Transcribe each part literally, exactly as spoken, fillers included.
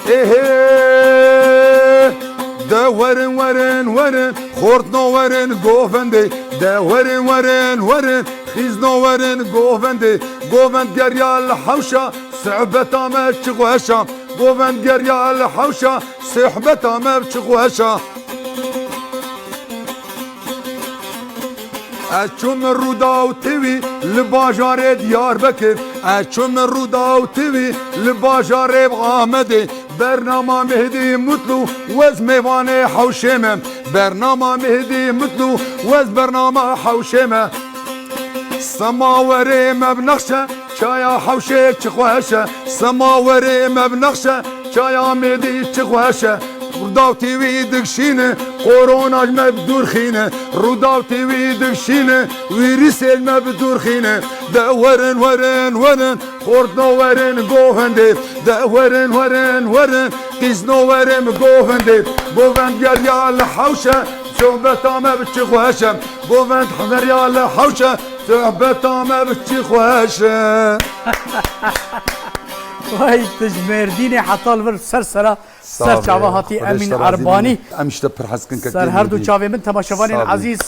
Êhê! De werin, werin, werin, xortno werin govendê. De werin, werin, werin, xîzno werin govendê. Govend geriya li hewşa, sohbeta me çi xweş a. Govend geriya li hewşa, sohbeta me çi xweş a. Ez çûm Rûdaw T V li bajarê Diyarbekir. Ez çûm Rûdaw T V li bajarê Amedê. Bernama Mehdî Mutlu wez mêvanê hewşê me. Bernama Mehdî Mutlu wez bernama hewşê me. Sema werê me bi nexşe, çaya hewşê çi xweş e. Sema werê me bi nexşe, çaya Mêdî çi xweş e. Rûdaw T V dikşîne, korona ji me bi dûr xîne. Rûdaw T V dikşîne, wîrîsê ji me bi dûr xîne. De werin, werin, werin, xortno werin govendê. De werin, werin, werin, qîzno werin govendê. Govend geriya li hewşe, sohbeta me bi çi xweş e. Govend geriya li hewşe, sohbeta me bi çi xweş e. Vay, tu ji Mêrdînê heta li vir ser sera, ser çava hatî Emîn Erbanî. Em ji te pir hez dikin, kekê Mêdî. Ser her du çavê min, temaşevanên ezîz.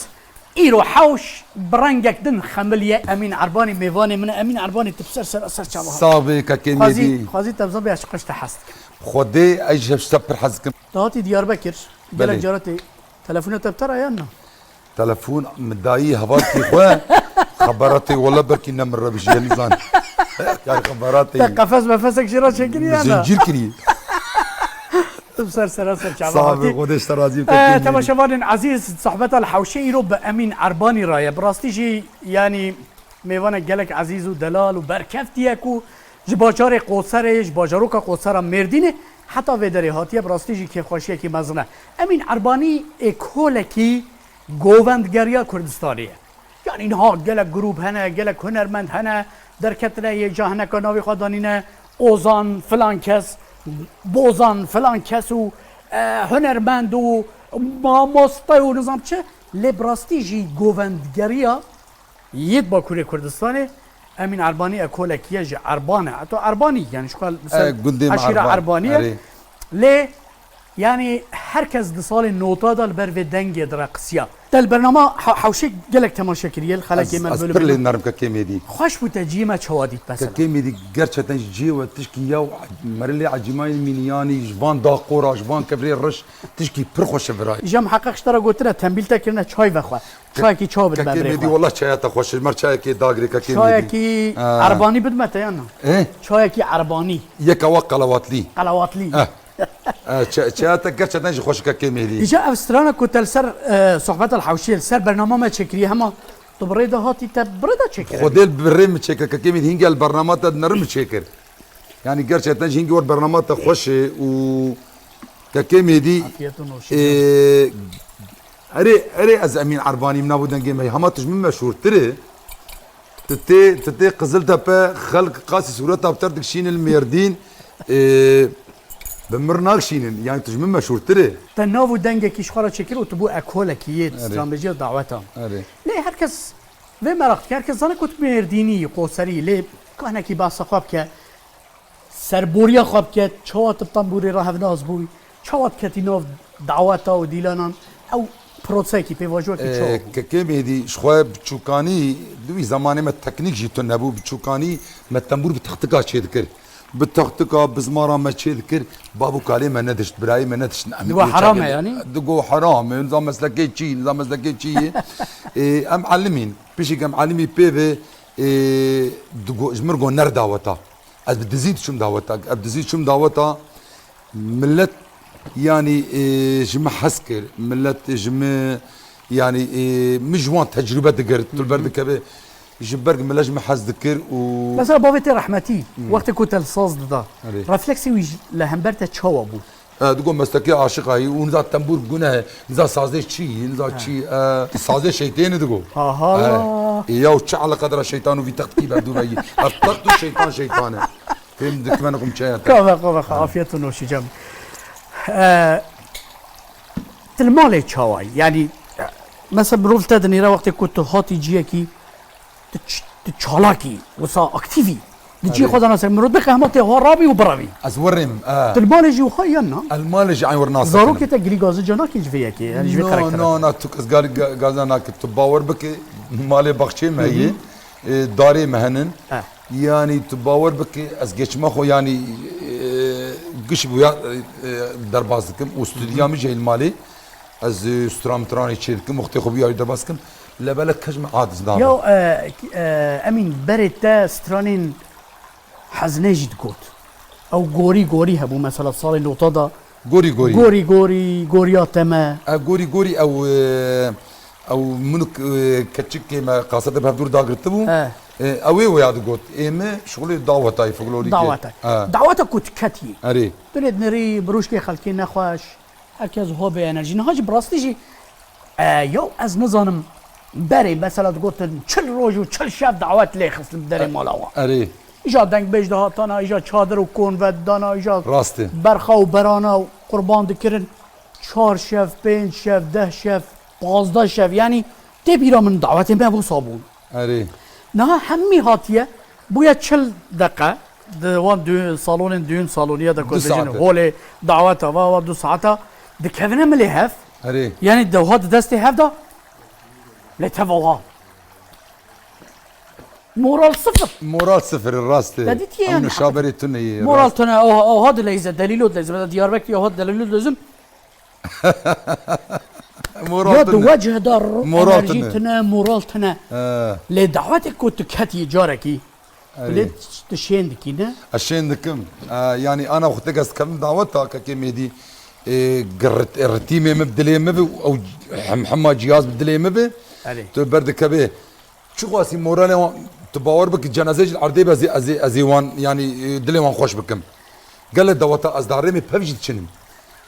Îro hewş bi rengek din xemiliye Emîn Erbanî, mêvanê min e. Emîn Erbanî, tu bi ser sera, ser çava hatî. Sax bî, kekê Mêdî. Xwezî, xwezî te bizanbê ez çiqas ji te hez dikim. Xwedê ez ji te pir hez dikim. Tu hatî Diyarbekir, gelek cara tê. Telefona te bi te re yan na? Telefon min dayî hevalkî xwe, xeberatê wele belkî ne min re bijî, nizan. Kar xeberatê. Te qefes mefesek jê re çêkirî ya na? Zincîr kirî. Tu ser sera ser çava hatî. Sax be, Xwedê ji te razî be, kekê Mêdî. Temaşevanên ezîz, sohbeta li hewşê îro bi Emîn Erbanî re ye. Bi rastî jî, yanî, mêvanek gelek ezîz û delal û berkeftî ye ku ji bajarê Qoserê, ji bajaroka Qosera Mêrdînê heta vê derê hatiye, bi rastî jî kêfxweşiyekî mezin e. Emîn Erbanî êkolekî govendgeriya Kurdistanê ye. Yanî niha gelek grûp hene, gelek hunermend hene, derketine yê ca hineka navê xwe danîne, Ozan filan kes, Bozan filan kes û, e, hunermend û mamoste û nizam çi. Lê bi rastî jî govendgeriya yê di Bakurê Kurdistanê, Emîn Erbanî ekolekî ye, ji Erban e. Heta Erbanî, yanî ji xwe li ser eşîra Erbanî ye. Erê. Lê, yanî her kes di salên nota de li ber vê dengê direqisiya. Te li bernama he-, hewşê gelek temaşe kiriye, li xelekê me li Bölü. Ez pir lê nerm, kekê Mêdî. Xweş bû, te cihê me çawa dît mesela? Kekê Mêdî, gerçekten ji cihê we tişkî ya, merilê ecîmayên mîniyanî, ji van daqora, ji van kevirê reş, tişkî pir xweş e virayê. Îja miheqeq ji te re gotine, tembîl te kirine, çay vexwe. Çayekî çawa bidime birê xwe? Kekê Mêdî, wela çaya te xweş e. Ji me çayekê dagirê, kekê Mêdî. Çayekî Erbanî bidime te yan na? Eh? Çayekî Erbanî. Yeka wa qelewatlî. Qelewatlî. Eh. Eh, ça-, çaya te gerçekten jî xweş e, kekê Mêdî. Îja ev strana ku te li ser, eh, sohbeta li hewşê, li ser bernama me çêkiriye, hema tu bi rê de hatî, te bi rê de çêkire? Xwedê li bi rê min çêkir, kekê Mêdî, hingê li bernama te dinerim min çêkir. Yanî gerçekten jî hingî wer bernama te xweş e û kekê Mêdî, Afiyet û noşî. E, erê, erê ez Emîn Erbanî, min nav û dengê me hema tu ji min meşhûrtir e. Tu tê, tu tê Qiziltepe, xelk qasî sûreta bi te re dikişînin li Mêrdîn, e, bi mir nakişînin. Yanî tu ji min meşhûrtir e. Te nav û dengekî ji xwe re çêkir û tu bû ekolekî yê stranbêjiya daweta. Erê. Lê her kes vê meraq dike, her kes zane ku tu Mêrdînî yî, Qoserî yî, lê ka hinekî behsa xwe bike. Serboriya xwe bike, çawa tu bi tembûrê re hevnaz bûyî, çawa tu ketî nav daweta û dîlanan, ew proseyekî pêvajoyekî çawa bû? Kekê Mêdî, ji xwe biçûkanî, di wî zemanê me teknîk jî tune bû, biçûkanî me tembûr bi textika çêdikir. Bi textika, bizmara me çêdikir, bab û kalê me nedişt, birayê me nediştin. Em Digo heram e yanî? Digo heram e, niza meslekê çi, niza meslekê çi ye? Ê, em elimîn, pişik em elimî pê ve, ê, digo, ji mir go ner daweta. Ez bi dizî diçûm daweta. Ez bi dizî diçûm daweta. Millet, yanî, e, ji min hez kir. Millet ji min, yanî, e, min ji wan tecrûbe digirt. Tu li ber dikeve. Ji ber millet ji min hez dikir û Mesela bavê te rehmetî, wextê ku te li saz dida, refleksê wî ji, li hember te çawa bû? E, digo, mestekê aşiqa yî û niza tembûr guneh e, niza sazê çi yî, niza çi, e, sazê şeytênê digo. Ha, ha. E, ya û çi eleqa dira şeytan û vî textikî berdû veyî. Ev text û şeytan şeytan e. Fêm dikmen xum çaya te. Kave, kave, afiyet û noşî cem. E, tu li malê çawa yî? Yanî, e, mesela mirov te dinêre wextê ku tu hatî ciyekî, tu ç-, tu çalakî, wisa aktîvî. Di cî xwe de nasekin. Mirov bixê hema tê ha rabî û birevî. Ez wirêm, e. Tu li malê jî wiha yan na? Ez li malê jî eyn wir nasekinim. Zarokê te girî gazica nakî ji vê yekê, yanî ji vê karakterê? No, no, no, tu kes gar-, ga-, gaza nake, tu bawer bike, malê baxçeyê me heye, e, darê me henin. E. Yanî tu bawer bike, ez geçima xwe, yanî, e, giş bi ya, e, derbas dikim û stûdya min jî heye li malê. Ez, e, stran mitranê çêdikim, wextê xwe bi ya derbas dikim. Lebelek kes me aciz nabe. Ya, e, e, Emîn, berê te stranên Hezine jî digot. Ew gorî gorî hebû, mesela salên nota da. Gorî gorî. Gorî gorî, goriya te me. Ev gorî gorî ew, e, ew min û, e, keçikê me kasetê bi hevdûr dagirtibû. He. E, ew ê wêya digot. Ê me şixulê dawetayê folklorîkê. Dawetay. He. Daweta ku tu ketiyê. Erê. Tu lê dinirî, mirûşkê xelkê nexweş. Her kes ho bê enerjî. Niha jî bi rastî jî, e, yaw ez nizanim, berê mesela digotin çil roj û çil şev dawet lê xistin derê mala wan. Erê. Îja dengbêj dihatana, îja çadir û kon vedidana, îja Rast e. berxa û berana û qurban dikirin. Çar şev, pênc şev, deh şev, pazdeh şev, yanî tê bîra min dawetê me wisa bûn. Erê. Niha hemî hatiye, bûye çil deqe, di wan dü-, salonên düğün saloniye de ku Du dibêjin saete. holê daweta va, va du saeta, dikevine milê hev. Erê. Yanî dewha di destê hev de, lê teva wa. Moral sıfır. Moral sıfır, rast e. Te dîtiye Ew yani, nişaberê tune ye, Moral rast. tune, oha, oha dileyze, delîlo dileyze. Mesela Diyarbekirî oha delîlo dileyzin. Moral Ya tune. di wecih de ro-, Moral enerjî tune. tune, moral tune. He. Lê dawetê ku tu ketî carekî, Erê. lê tu şên dikî, ne? Ez şên dikim. E, yanî ana xwe tek ez dikevim daweta kekê Mêdî, e, girt-, ritîmê min bi dilê min bi, ew hem-, hema cihaz bi dilê min bi, Erê. tu berdikevê. Çiqasî moralê wan, tu bawer bikî cenazeyê jî li erdê be, ez ê, ez ê, ez ê wan, yanî, e, dilê wan xweş bikim. Gele daweta ez darêmê pev jî diçinim.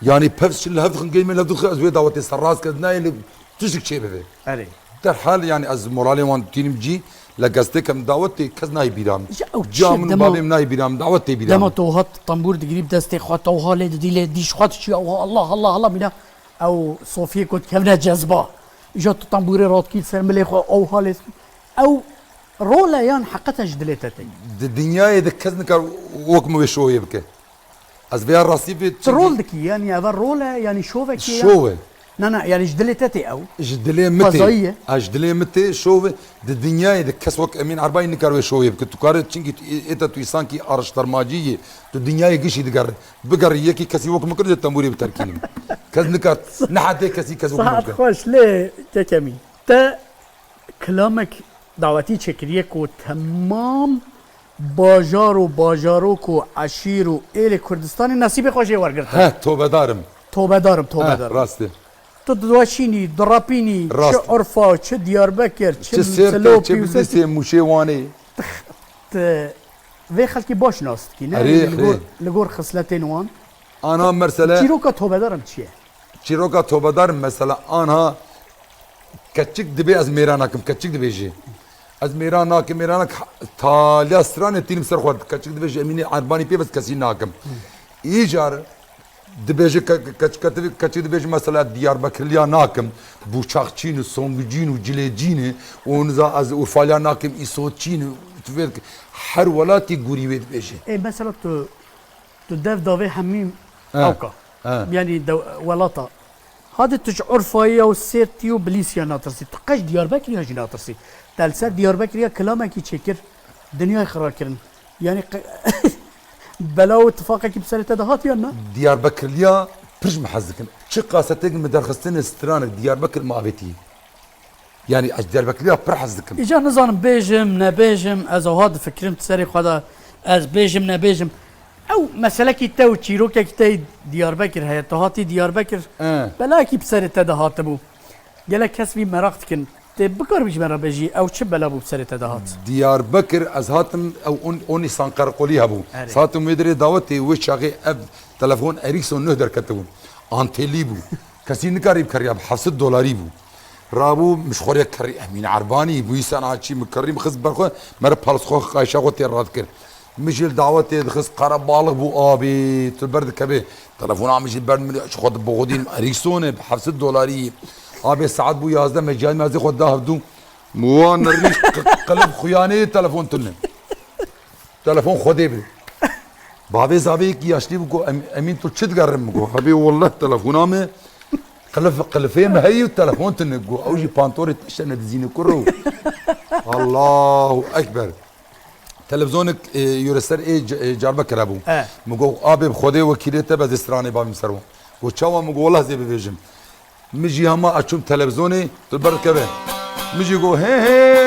Yanî pev çi li hev dixin, geyî me li hev dixin, ez wê dawetê serrast kir, nayê li tiştik çê bibe. Erê. Derhal, yanî ez moralê wan tînim cî, le gestê kem dawetê kes nayê bîra min. Ji ew Ciya çi min û dema, babê min nayê bîra min, dawet tê bîra dema min. tu hat tembûr digirî bi destê xwe, te wiha lê didî lê dîş xwe diçiya, wiha Allah, Allah, Allah bîna. Ew sofiyê ku dikevine cezba. Îja tu tembûrê radikî li ser milê xwe, ew halê. Ew rol e yan heqete ji dilê te tê? Di dinyayê de kes nikar wek min wê şovê bike. Ez vêya rastî vê Tu rol dikî, yanî eve rol e, yanî şovekî ye? Şov e. Na, na, yanî ji dilê te tê ew? Ji dilê min tê. Xwezayî ye? Ha, ji dilê min tê, şov e. Di dinyayê de kes wek Emîn Erbayî nikar wê şovê bike. Tu kare, çinkî tu ê-, ê te tu îsankî araştirmacî yî. Tu dinyayê gişî digerî. Bigerî yekî kesî wek min kir, tembûrê biterkînim. Kes nikar, ne hedê kesî kes wek min Saet bike. xweş lê kekemî. Te kilamek dawetî çêkiriye ku temam bajar û bajarok û eşîr û êlê Kurdistanê nesîbê xwe jê wergirtin. He, tobedarim. Tobedarim, He, tobedarim. rast e. Tu diweşînî, direpînî, Rast. çi Urfa, çi Diyarbekir, çi Çi Sêrtê, Silopî çi û Bidlîsê, Mûşê, Wanê. Te vê xelkî baş nas dikî, ne? Erê, Li gor, erê. li gor xisletên wan. Ana mesele Çîroka tobedarim çi ye? Çîroka tobedarim mesela anha keçik dibê ez mêra nakim, keçik dibêjê. Ez mêra nakim, mêra nakim, taliya stranê tînim ser xwe, keçik dibêjê Emînê Erbanî pê bes kesî nakim. Îcar dibêje ke-, ke-, keçik, keçik dibêje mesela Diyarbekirliya nakim, bûçaxçîn û songicîn û cilêcîn û niza ez Urfaliya nakim, îsotçîn û tu vê dike-, her welatî gurî wê dibêje. Ê, mesela tu Tu dev davê hemî He, ewka. he. Yanî de-, welata. Hadi tu ji Urfayê ya û Sêrtî û Bilîsya natirsî. Tu qeş Diyarbekirî ya jî natirsî. Te li ser Diyarbekirî ya kilamekî çêkir, dinyayê xira kirin. Yanî qe-, bela û tifaqekî bi serê te de hat yan na? Diyarbekirliya pir ji min hez dikim. Çi kasetek min derxistine stranek Diyarbekir min avêtî. Yanî ez Diyarbekirliya pir hez dikim. Îca nizanim bêjim, nebêjim, ez awa difikirim di serê xwe de, ez bêjim, nebêjim. Ew meselekî te û çîrokekî te yê Diyarbekir heye. Tu hatî Diyarbekir, He. belayekî bi serê te de hatibû. Gelek kes vî meraq dikin. Tê bikaribî ji me re bêjî, ew çi bela bû bi serê te de hat? Diyarbekir ez hatim, ew on, on Nîsan qereqolî hebû. Erê. Ez hatim wê derê dawetê, wê çaxê ev telefon Ericsson nuh derketibû. Antelî bû. Kesî nikarî bikeriya, bi heft sed dolarî bû. Rabû, min ji xwe re kerî, Emîn Erbanî, bûyî sanatçî, min kerî, min xist ber xwe, me re palis xwe, qayşa xwe tê radikir. Min jî li dawetê dixist, qerebalix bû, abî, tu berdikevê. Telefona min jî ber min, ji xwe diboxodîn, Ericsson e, bi heft sed dolarî. Abê, saet bû yazdeh, me cayî me ez ê xwe da hevdû. Min wan rî q-, qilif xuyanê telefon tune. Telefon Xwedê bi. Bavê zavê yekî yaşlî bi got, "Em-, Emîn, tu çi digerin?" Min got, "Hebê wallah telefona me qilif, qilifê me heyî û telefon tune." Got, "Ew jî pantorê teşe nedizîne kuro." Allahu Ekber. Televizyonik, e, yöresel ê c-, e, Diyarbekir hebû. He. Min got, "Abê, bi Xwedê wekîlê te, be ez ê stranê bavîm ser wan." Got, "Çawa?" Min got, "Wallah ez ê bivêjim." Min jî hema ez çûm televîzyonê, tu ber dikeve. Min jî got, "He he,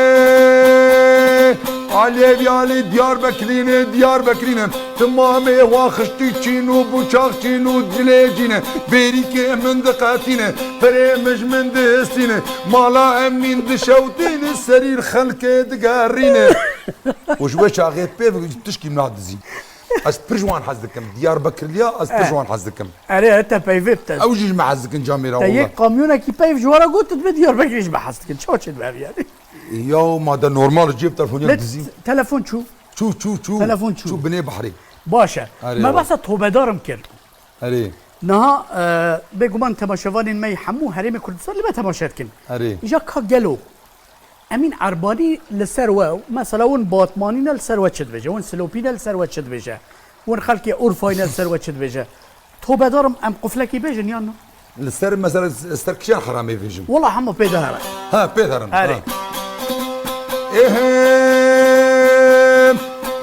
Aliyê Viyalî Diyarbekirî ne, Diyarbekirî ne. Timamê wan xiştî çîn û buçax çîn û cilê cî ne. Bêrîkê min diqetîne, perê min ji min dihistîne. Mala Emîn dişewtîne, serî xelkê digerîne." Û ji wê çaxê pê tişkî min nadizî. Ez pir ji wan hez dikim. Diyarbekirliya ez pir ji wan hez dikim. Erê, erê, te peyvê te. Ew jî ji me hez dikin camêra. Te wala yek kamyonekî peyv ji wara got, tu dibê Diyarbekirî ji me hez dikin. Çawa çê dibe ev yani? Ya ma de normal cêb telefoniya dizî. Telefon çû. Çû, çû, çû. Telefon çû. Çû binê behrê. Baş e. Erê, me behsa tobedarim kir. Erê. Niha, e, bêguman temaşevanên me yê hemû herêmê Kurdistan li me temaşe dikin. Erê. Îja ka gelo Emîn Erbanî li ser we, mesela win Batmanî ne li ser we çi dibêje, win Silopî ne li ser we çi dibêje, win xelkê Urfayî ne li ser we çi dibêje. Tobedarim em quflekî bêjin yan na? Li ser mesela ser kişan heramê bêjin. Wala hema pê de here. Ha, pê de herin. Erê. Ha. Ehem,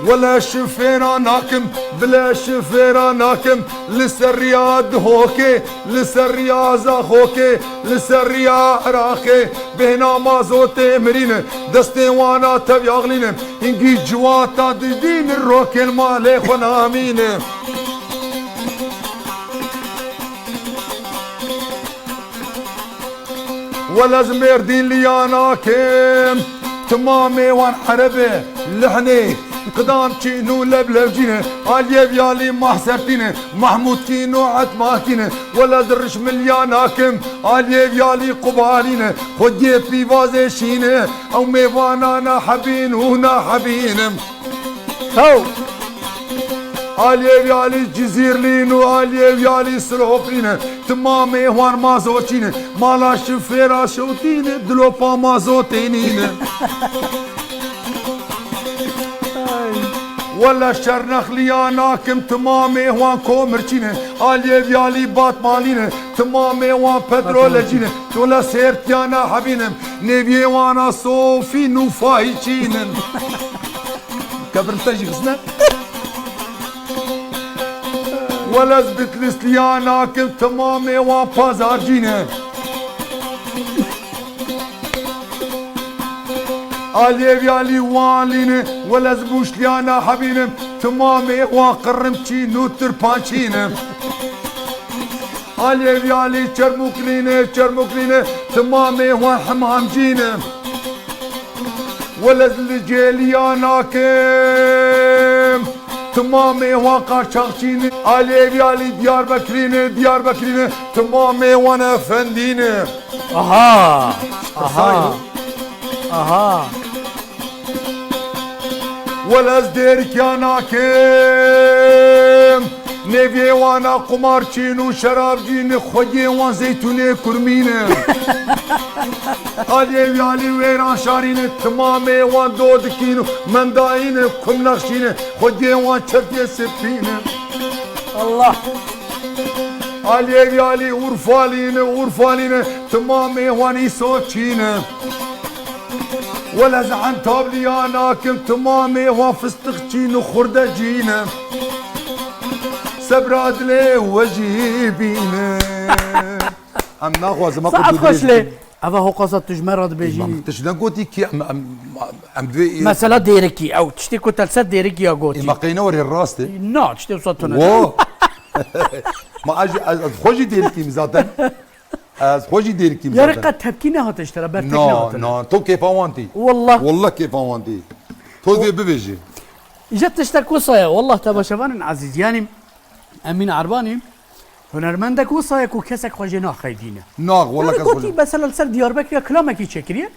wele şifêra nakim, bile şifêra nakim, li ser riya Dihokê, li ser riya Zaxokê, li ser riya Iraqê, bêhna mazotê mirîne, destê wana tev yaxlîne, hingî ciwata didîne, rokên malê xwe namîne. Wele ez Mêrdînliya nakim, timamê wan Ereb e, lihnê, qidam çîn û leblevcî ne, Aliyê Viyalî Mahsertî ne, Mahmûdkîn û Etmakî ne. Wele ez Rişmiliya nakim, Aliyê Viyalî Qubalî ne, xwediyê pîvazê şîne, ew mêvana nahebîn û nahebîn im. Hew! Aliyê Viyalî Cizîrlîn û Aliyê Viyalî Silopî ne, timamê wan Mazotçî ne, mala şifêra şewtî ne, dilopa Mazotê nîne. Wele Şernexliya nakim, timamê wan Komirçî ne, Aliyê Viyalî Batmanlî ne, timamê wan Petrolecî ne, wele Sêrtiya nahebîn im, nêviyê wana Sofîn û Fahîçîn in. Kebir te jî xistine. Wele ez Bitlîsliya nakim, timamê wan Pazarcî ne. Aliyê Viyalî Wanlî ne, wele ez Bûşliya nahebîn im, timamê wan Qirrimçîn û Tirpançî ne. Aliyê Viyalî Çermûklî ne, Çermûklî ne, timamê wan Hemamcî ne. Wele ez Licêliya nakim, timamê wan Qaçaxçî ne. Aliyê Viyalî Diyarbekirî ne, Diyarbekirî ne, timamê wan Efendî ne. Aha! Aha! Aha! Wele ez Dêrkiya nakim, nêviyê wana Qumarçîn û Şerabcîn, xwediyê wan Zeytûnê Kurmî ne. Aliyê Viyalî Wêranşarî ne, timamê wan Dodikîn û Mendayî ne, Kumnexşî ne, xwediyê wan Çertiyê Sipî ne. Allah! Aliyê Viyalî Urfalî ne, Urfalî ne, timamê wan Îsoçî ne. Wele ez Entabliya nakim, timamê wan Fistiqçîn û Xurdecî ne. Sebra dilê we jî bîne. Em naxwazim, Saet xweş lê. Eva hoqasa tu ji me re dibêjî. Ê, ma tu ji ne gotî ki em, em, em divê, ê, Mesela Dêrikî, ew tiştê ku te li ser Dêrikî ya gotî. Ê, ma qey ne werê rast e? Na, tiştê wisa tune. Wo. Ma ez, ez, ez xwe jî Dêrikî im zaten. Ez xwe jî Dêrikî im zaten. Yarî qet tepkî nehate ji te re, bertek nehate. Na, na, to kêfa wan tî. Wallah. Wallah kêfa wan tî. To divê bibêjî. Îja tiştek wisa ye, wallah temaşevanên ezîz. Yanî Emîn Erbanî, hunermendek wisa ye ku kesek xwe jê naxeydîne. Na, wela kes xwe jê. Yanî gotî mesela li ser Diyarbekirê kilamekî çêkiriye.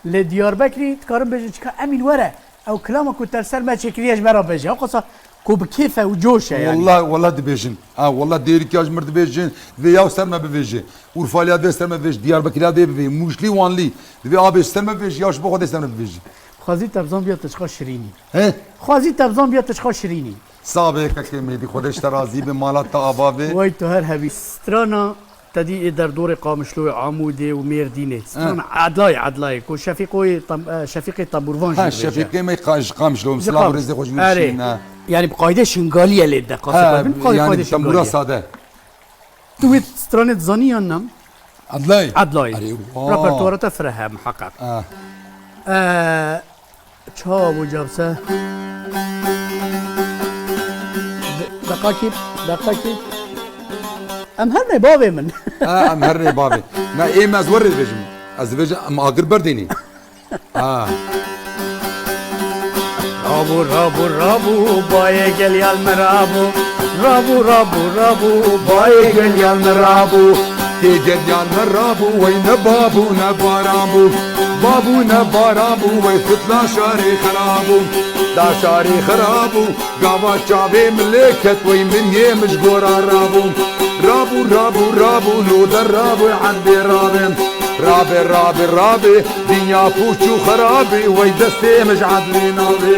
Lê Diyarbekirî dikarin bêjin çika Emîn were. Ew kilama ku te li ser me çêkiriye ji me re bêje. Ew qasa ku bi kêf e û coş e yanî. Wela, wela dibêjin. Ha, wela Dêrikî ya ji mir dibêjin. Divê ya ser me bivêje. Urfaliya divê ser me bivêje. Diyarbekirliya divê bivê. Mûşlî, Wanlî. Divê abê ser me bivêje. Ya ji bo Xwedê ser me bivêje. Xwezî te bizan biya tu çiqa şirînî. He? Xwezî te bizan biya tu çiqa şirînî. Sax bê kekê Mêdî, Xwedê ji te razî be, mala te ava be. Wey tu her hebî. Strana te dî ê derdorê Qamişloyê, Amûdê û Mêrdînê. Strana Edlayê, Edlayê, ku Şefîqoyê Tam-, e, Şefîqê Tembûrvan jî Ha, dibêje. Şefîqê me Qa-, ji Qamişlo, Ji silav û Qam-, rêzê xwe ji min erê. Şîn, ha. Yani bi qaydê Şingaliyê lê de, Ha, qasê bi qaydê yani qaydê bi tembûra Şingaliyê. Sade. Tu wê stranê dizanî yan na? Edlay. Edlay. Erê, wa. Repertuara te fireh e, muheqeq. Ah. Ee, çawa bû cabse? De-, deqakî, deqakî. Em her ne bavê min. Ha, em her ne bavê. Na, êm ez werê dibêjim. Ez dibêjim, em agir berdênî. Ha. Rabû, rabû, rabû, bayê gel yal me rabû. Rabû, rabû, rabû, bayê gel yal me rabû. Tê gel yal me rabû, wey ne babû ne baran bû. Babû ne baran bû, wey fitla şarê xirabû. Da şarê xirabû, gava çavê min lê ket, wey min yê min ji gora rabû. Rabû, rabû, rabû, lo der rabû, endê rabê. Rabê, rabê, rabê, dinya pûç û xerabê, wey destê min ji edlê nabê.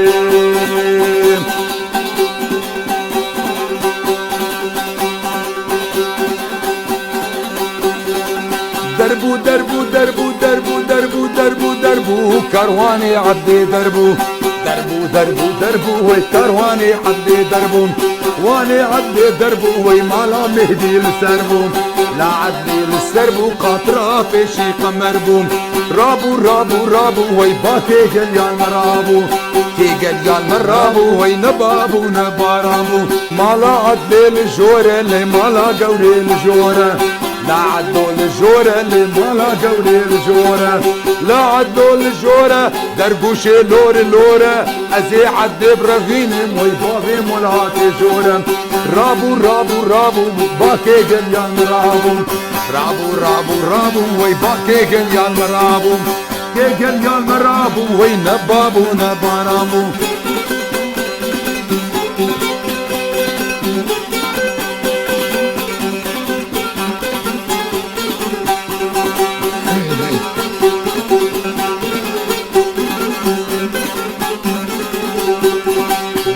Derbû, derbû, derbû, derbû, derbû, derbû, derbû, karwanê edlê derbû. Derbû, derbû, derbû, wey karwanê edlê derbû. Wanê edlê derbû, wey mala Mêhdî li ser bû. La edlê li ser bû, qatira pêşî qemer bû. Rabû, rabû, rabû, wey ba tê gel yal me rabû. Tê gel yal me rabû, wey ne babû ne baran bû. Mala edlê li jor e, lê mala gewrê li jor e. La edlo li jor e, lê mala gewrê li jor e. La edlo li jor e, dergûşê lor lor e. Ez ê edê birevînim, wey bavê molatê jor e. Rabû, rabû, rabû, ba tê gel yal me rabû. Rabû, rabû, rabû, wey ba tê gel yal me rabû. Tê gel yal me rabû, wey ne babû ne baran bû.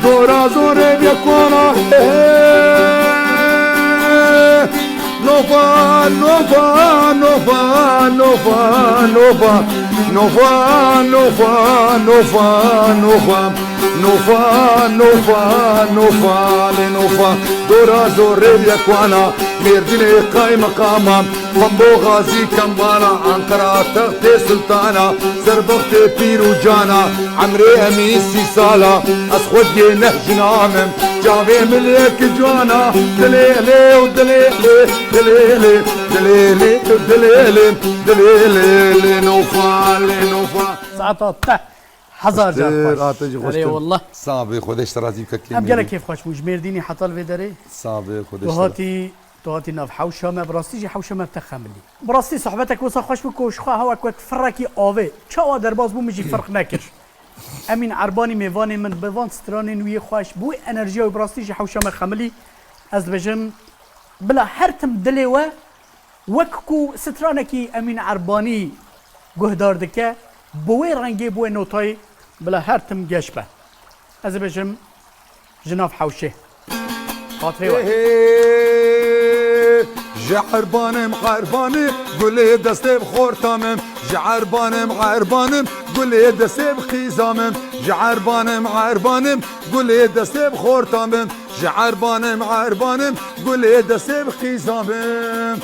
Dora zorê vê kwana. Nofa, nofa, nofa, nofa, nofa, nofa, nofa, nofa, nofa, nofa, nofa, nofa, lê nofa. Dora zorê vê kwana, Mêrdînê qaymeqama, Xwembo Xazî Kemala, Anqera textê sultana, Zerbextê pîr û cana, emrê em î sî sala, ez xwediyê neh jina min, çavê min yek cwana, dilê lê û dilê lê, dilê lê, dilê lê, dilê lê, dilê lê, lê nofa, lê nofa. Saeta te hezar car Xweştir, xweş. Ate jî Erê xweştir. Wallah. Sax bê, Xwedê ji te razî bike, kêm Em gelek bê. Kêfxweş bûn ji Mêrdînî heta li vê derê. Sax bê, Xwedê ji te razî. Tu hatî, tu hatî nav hewşa me, bi rastî jî hewşa me bi te xemilî. Bi rastî sohbetek wisa xweş bû ku ji xwe hewa wek, wek firekî avê. Çawa derbas bû, min jî ferq nekir. Emîn Erbanî mêvanê min, bi van stranên wî yê xweş, bi wê enerjiya wî bi rastî jî hewşa me xemilî. Ez dibêjim, bila her tim dilê we, wek ku stranekî Emîn Erbanî guhdar dike, bi wê rengê, bi wê notayê, bila her tim geş be. Ez dibêjim, ji nav hewşê. Xatirê we. Ê, ji erbanim erbanim, gulê destê bi xorta min. Ji erbanim erbanim, gulê destê bi qîza min. Ji erbanim erbanim, gulê destê bi xorta min. Ji erbanim erbanim, gulê destê bi qîza min.